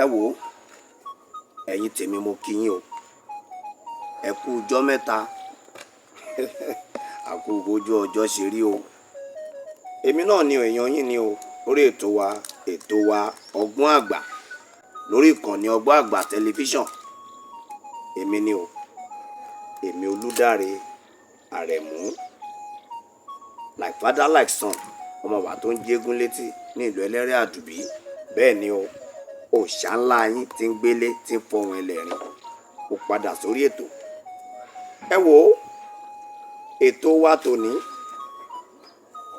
Ẹ wò ó, ẹ̀yin tèmi, mo kí yín o. Ẹ kú ọjọ́ mẹ́ta, àkú ojú ọjọ́ ṣe rí o. Èmi náà ni èèyàn yín ni o, lórí ètò wa, ètò wa Ọgbọ́n Àgbà, lórí ìkànnì Ọgbọ́n Àgbà Tẹlifíṣàn. Èmi ni o, èmi Olùdáre Àrẹ̀mú, like father like son, ọmọ bàbá tó ń jégún létí ní ìlú Ẹlẹ́rìí Àdùbí. Bẹ́ẹ̀ ni o, òòṣà ńlá yín tí ń gbélé tí ń fọhùn ẹlẹ́rìn. Mo padà sórí ètò. Ẹ wò ó, ètò wa tòní,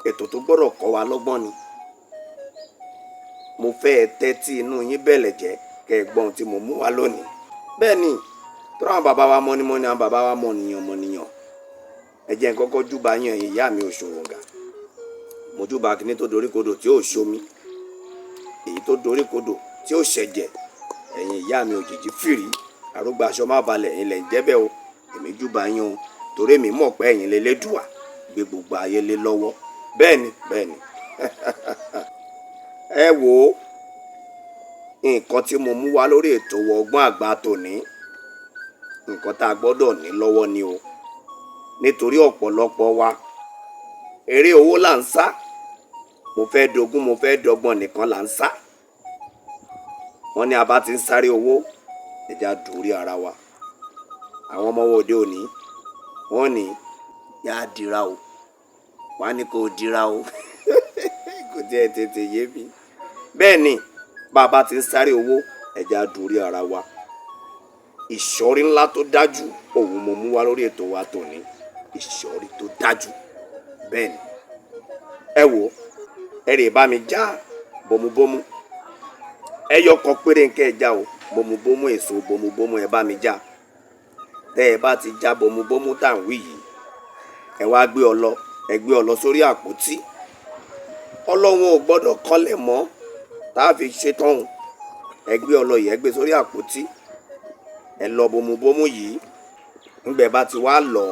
ètò tó gbọ́dọ̀ kọ́ wa lọ́gbọ́n ni. Mo fẹ́ ẹ tẹ́tí inú yín bẹ̀lẹ̀ jẹ́ kẹ́ ẹ gbọ́ ohun tí mo mú wá lónìí. Bẹ́ẹ̀ ni, tó àwọn bàbá wa mọ́nímọ́ní, àwọn bàbá wa mọ̀nìyàn mọ̀nìyàn. Ẹ jẹ́ n kọ́kọ́ júbà yín, ẹ̀yin ìyá mi Òṣòròǹgà. Mo júbà kíní tó doríkodò tí ò ṣomi, èyí tó doríkodò tí ò ṣẹ̀jẹ̀. Ẹ̀yin ìyá mi Òjìjí fìrí, arúgbó aṣọ má balẹ̀, ẹ̀yin lẹ̀ ń jẹ́ bẹ́ẹ̀ o. Èmi júbà yín o, torí èmi mọ̀ pé ẹ̀yin lélẹ́dùà gbé gbogbo ayé lé lọ́wọ́. Bẹ́ẹ̀ ni, bẹ́ẹ̀ ni. Ẹ wò ó, nǹkan tí mo mú wá lórí ètò Ọgbọ́n Àgbà tòní, nǹkan tá a gbọ́dọ̀ ní lọ́wọ́ ni o, nítorí ọ̀pọ̀lọpọ̀ wa, eré owó là ń sá. Mo fẹ́ dogún, mo fẹ́ dọ́gbọ̀n nìkan là ń sá. Wọ́n ní a bá ti ń sáré owó, ẹja dùrí ara wa. Àwọn ọmọ wo òde òní, wọ́n ní yá dira o, wọ́n á ní kó dira o, kò tiẹ̀ tètè yé mi. Bẹ́ẹ̀ ni, bá a bá ti ń sáré owó, ẹja dùrí ara wa. Ìṣọ́rí ńlá tó dájú òun mo mú wá lórí ètò wa tòní, ìṣọ́rí tó dájú. Bẹ́ẹ̀ ni, ẹ wò, ẹ rè bá mi já bomubomu ẹyọ kan péré nkẹ́ ẹ já o. Bomubomu, èso bomubomu, ẹ bá mi já. Tẹ́ ẹ bá ti já bomubomu tá à ń wí yìí, ẹ wá gbé ọlọ, ẹ gbé ọlọ sórí àpótí. Ọlọ́run ò gbọ́dọ̀ kọlẹ̀ mọ́ tá a fi ṣe tán o. Ẹ gbé ọlọ yìí, ẹ gbé sórí àpótí, ẹ lọ bomubomu yìí. Ńgbẹ bá ti wá lọ,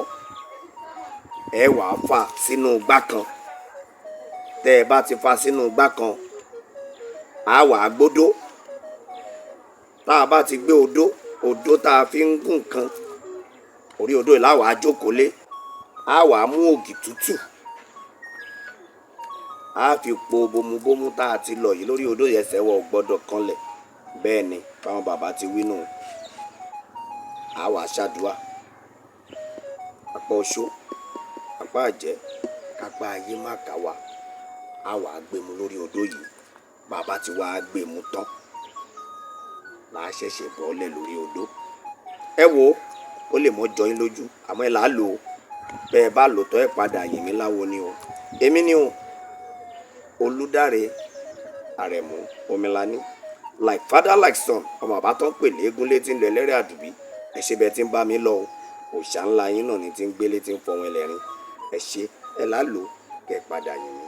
ẹ wàá fà sínú igbá kan. Tẹ́ ẹ bá ti fà sínú igbá kan, á wàá gbódó. Tá a bá ti gbé odó, odó tá a fi ń gún nǹkan, orí odó yìí láwàá jókòó lé. Á wàá mú ògì tútù, á fi po bomubomu tá a ti lọ yìí lórí odó yẹn. Ẹsẹ̀ wọ̀ gbọ́dọ̀ kanlẹ̀. Bẹ́ẹ̀ ni, báwọn bàbá ti wí nù. Á wàá ṣàdúà, apá oṣó, apá àjẹ́, kápá ayé má kà wá. Á wàá gbé mu lórí odó yìí. Bàbá ti wàá gbé mu tán, là á ṣẹ̀ṣẹ̀ bọ́lẹ̀ lórí odó. Ẹ wo, ó lè mọ́ jọ yín lójú, àmọ́ ẹ là á lò ó. Bẹ́ẹ̀ bá lò tọ́, ẹ padà yìn mí láwo ni o. Èmi ni o, Olùdáre Àrẹ̀mú Omilani, like father like son, ọmọ bàbá tó ń pè léegun létí ń lọ Ẹlẹ́rìí Àdùbí. Ẹ ṣe bẹ́ẹ̀ tí ń bá mi lọ o. Òòṣà ńlá yín náà ni tí ń gbélé tí ń fọwọn ẹlẹ́rìn. Ẹ ṣe, ẹ là á lò, kẹ́ ẹ padà yìn mí.